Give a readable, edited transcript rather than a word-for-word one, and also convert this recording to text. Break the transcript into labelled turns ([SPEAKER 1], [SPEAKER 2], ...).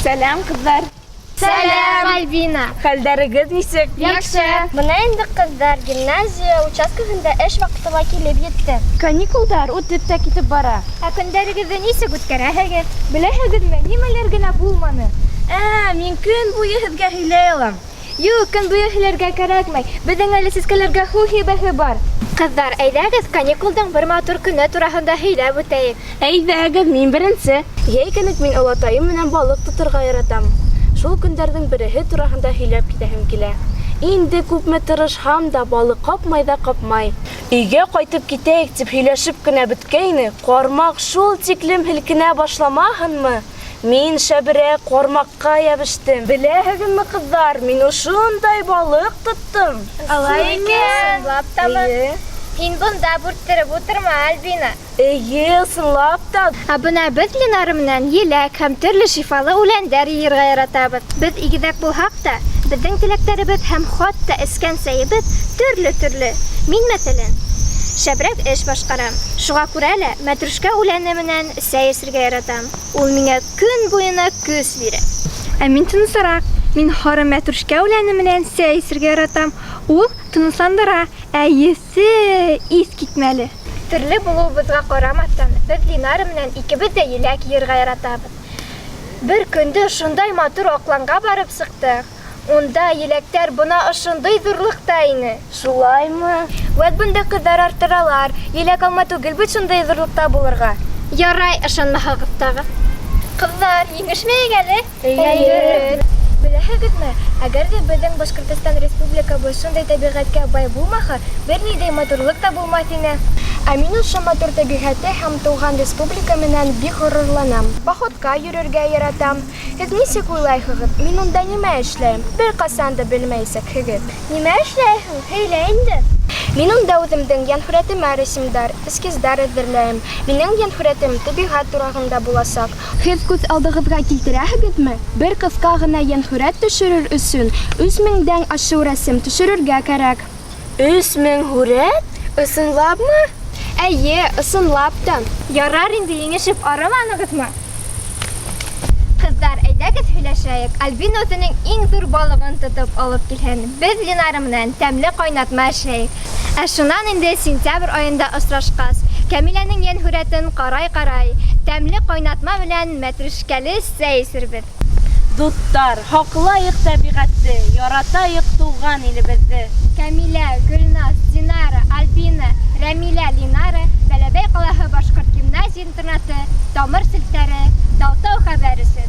[SPEAKER 1] Сәләм, ҡыҙҙар!
[SPEAKER 2] Сәләм, Альбина!
[SPEAKER 1] Хәлдәрегеҙ нисек?
[SPEAKER 2] Яҡшы. Бына инде, ҡыҙҙар, гимназия участкаһында эш ваҡыты ла килеп етте.
[SPEAKER 1] Каникулдар үтеп тә китеп бара.
[SPEAKER 2] Ә көндәрегеҙҙе нисек үткәрәһегеҙ? Беләһегеҙме, нимәләр генә булманы?
[SPEAKER 1] Ә, мин көн буйы һеҙгә һөйләй алам.
[SPEAKER 2] Юҡ, көн буйы һөйләргә кәрәкмәй. Беҙҙең әле сәскәләргә һыу һибәһе бар. Ҡыҙҙар, әйҙәгеҙ, каникулдың бер матур көнө тураһында һөйләп үтәйек.
[SPEAKER 1] Әйҙәгеҙ, мин беренсе. Йәй көнө мин олатайым менән балыҡ тоторға яратам. Шул көндәрҙең береһе тураһында һөйләп китәһем килә. Инде күпме тырышһам да, балыҡ ҡапмай ҙа ҡапмай. Өйгә ҡайтып китәйек тип һөйләшеп кенә бөткәйне, ҡармаҡ шул тиклем һелкенә башламаһынмы? Мин шәберәк ҡармаҡҡа йәбештем. Беләһегеҙме, ҡыҙҙар, мин ошондай балыҡ тоттом.
[SPEAKER 2] Алай икән. Ысынлап тамы?
[SPEAKER 1] Эйе.
[SPEAKER 2] Һин бында бүрттереп ултырма, Альбина.
[SPEAKER 1] Эйе, ысынлап та.
[SPEAKER 2] Ә бына беҙ Ленара менән еләк һәм төрлө шифалы үләндәр йыйырға яратабыҙ. Беҙ игеҙәк булһаҡ та, беҙҙең теләктәребеҙ һәм хатта эскән сәйебеҙ төрлө-төрлө. Мин, мәҫәлән, шәберәк эш башҡарам. Шуға күрә лә мәтрүшкә үләне менән сәй эсергә яратам. Ул миңә көн буйына көс бирә.
[SPEAKER 3] Ә мин тынысыраҡ. Мин һары мәтрүшкә үләне менән сәй эсергә яратам. Ул тынысландыра, ә еҫе иҫ китмәле.
[SPEAKER 2] Төрлө булыуыбыҙға ҡарамаҫтан, беҙ Линара менән икебеҙ ҙә еләк йыйырға яратабыҙ. Бер көндө шундай матур аҡланға барып сыҡтыҡ. Унда еләктәр бына ошондай ҙурлыҡта ине.
[SPEAKER 1] Шулаймы?
[SPEAKER 3] Вәт бында ҡыҙҙар арттыралар. Еләк алма түгел бит шундай ҙурлыҡта булырға.
[SPEAKER 2] Ярай, ышанмаһағыҙ тағы. Ҡыҙҙар, еңешмәйек әле.
[SPEAKER 1] Эйе.
[SPEAKER 3] Беләһегеҙме, әгәр ҙә беҙҙең Башҡортостан Республикабыҙ шундай тәбиғәткә бай булмаһа, бер ниндәй матурлыҡ та булмаҫ ине.
[SPEAKER 4] Ә мин ошо матур тәбиғәте һәм тыуған республика менән бик ғорурланам. Походка йөрөргә яратам. Һеҙ нисек уйлайһығыҙ, мин унда нимә эшләйем? Бер ҡасан да белмәйәсәкһегеҙ.
[SPEAKER 2] Нимә эшләйһең? Һөйлә инде.
[SPEAKER 4] Мин унда үҙемдең йәнһүрәтемә рәсемдәр, эскиздар әҙерләйем. Минең йәнһүрәтем тәбиғәт тураһында буласаҡ. Һеҙ күҙ алдығыҙға килтерәһегеҙме? Бер ҡыҫҡа ғына йәнһүрәт төшөрөр өсөн 3000-дән ашыу рәсем төшөрөргә кәрәк.
[SPEAKER 1] 3000 һүрәт?
[SPEAKER 4] Ысынлапмы? Эйе, ысынлап та.
[SPEAKER 3] Ярар инде, еңешеп арыманығыҙмы?
[SPEAKER 2] Ҡыҙҙар, әйҙәгеҙ һөйләшәйек. Альбина үҙенең иң ҙур балығын тотоп алып килһен. Беҙ Линара менән тәмле ҡайнатма эшләйек. Ә шунан инде сентябрь айында осрашҡас, Кәмиләнең йәнһүрәтен ҡарай-ҡарай, тәмле ҡайнатма менән мәтрүшкәле сәй эсербеҙ.
[SPEAKER 1] Дуҫтар, һаҡлайыҡ тәбиғәтте, яратайыҡ тыуған илебеҙҙе.
[SPEAKER 2] Кәмилә, Гөлназ, Динара, Альбина, Рәмилә, Линара, Бәләбәй ҡалаһы башҡорт гимназия интернаты, Тамыр селтәре, Талтау хәбәр өсөн.